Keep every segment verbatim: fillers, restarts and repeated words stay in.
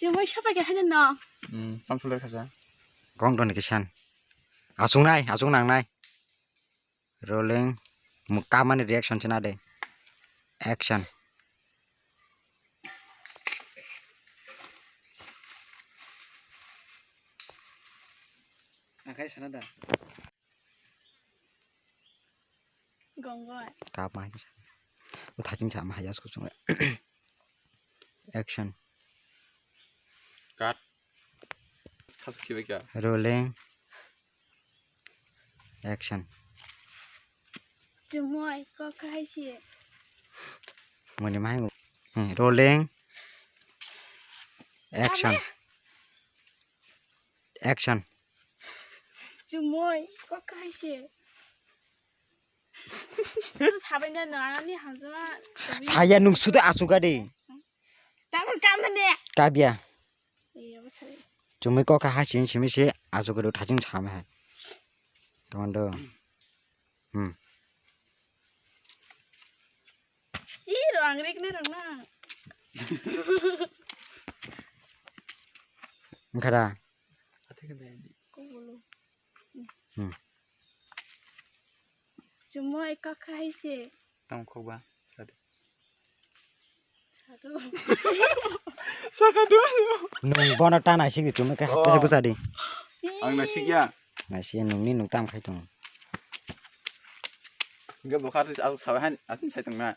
Chumui sapai khe haino no. Hmm, samsuler khasa. Kong don kisan. Asung nai, asung nang nai. Rolling. Mukha mani reaction chana de. Action. Akai sana da. Gongoi. Kap ma kisa. Uthajing sa ma hayas kuchung. Action. Cut. Sasu khibai kya? Rolling. Action. Chumui kok hai se. Muni mai. Hmm, rolling. Action. Action. Chumui kok hai se. Sabai na no ani hamjama. Saya nung suda asuga de. Tamo kam na ne. Kabya. Iya, bwsari. Chumui kok ha sini simi se asuga do thajing sama hai. Tomando. Hmm. Ih, rang rik ni rang na. Engkara. Kok bolo. Hmm. Chumui kok hai se. Tamo khok ba? Sadi. Sadu. Sakadu. Nung bono ta naisik di chumui khe. Oh. Hakhe bwsa di. Ang naisik ya. Naisik ya, nungni nung tam khai tong. Hingke bo kha asuk sabai han asin sai tong na.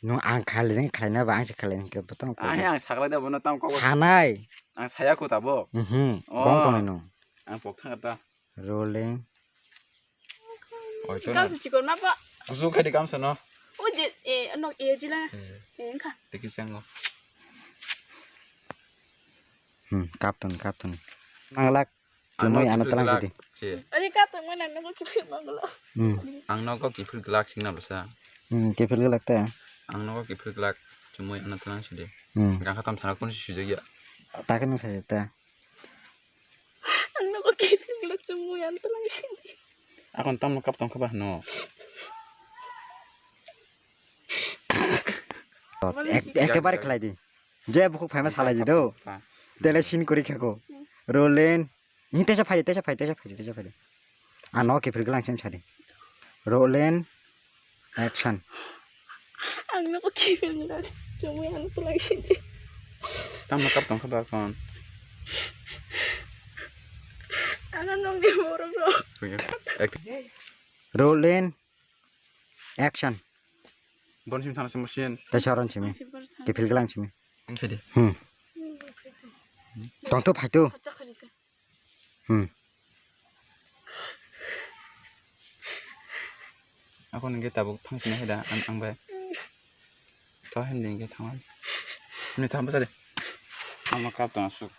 Nung ang khalai, khalai na ba ang se khalai hingke bo tong. Ang he ang saklai da bono tam kok. Sanai. Ang saya ko tabo. Mhm. Oh. Gong tong nung. Ang pok thang ta. Rolling. Oi, chuna. Kamsa chikon ma pa. Tusu khai di kamsa no. O je, e, no, e, jila. Eh. E, engkha. Teki sengo. Hmm, kapton, kapton. Manglak. Ang no chumui ano kiphil talang glak sidi. Si. Ani kapton mana no kiphil manglak. Hmm. Ang no kiphil glak sing na bwsa. Hmm, kiphil glak ta. Ang no kiphil glak chumui ano talang sidi. Hmm. Gangkha tam thana kun si sujak ya. Ta khe nung sa ta. Ang nogo kiphil glak chumui ano talang sidi. Akon tamno kap tong kha ba hwno. Ek-, ekebare khlai di. Je bukhuk phaima salai di do. Tele sin kori khako. Rolen. Ni tesa phai, tesa phai, tesa phai, tesa phai. Ano kiphil glak sem sadi. Rolen. Action. Ang nogo kiphil glak chumui ano talang sidi. Tamno kap tong kha ba kon. Ano nongni borok rok. Rolling. Action. Bon sim thana sim sin. Tesa ron simi. Kiphil glak simi. Ang sidi. Hmm. Tong to phai to. Hmm. Ako nungke tabuk thang sini heda ang, ang bai. To hindi nungke thang. Ini thang basa de. Ama kap tong asuk.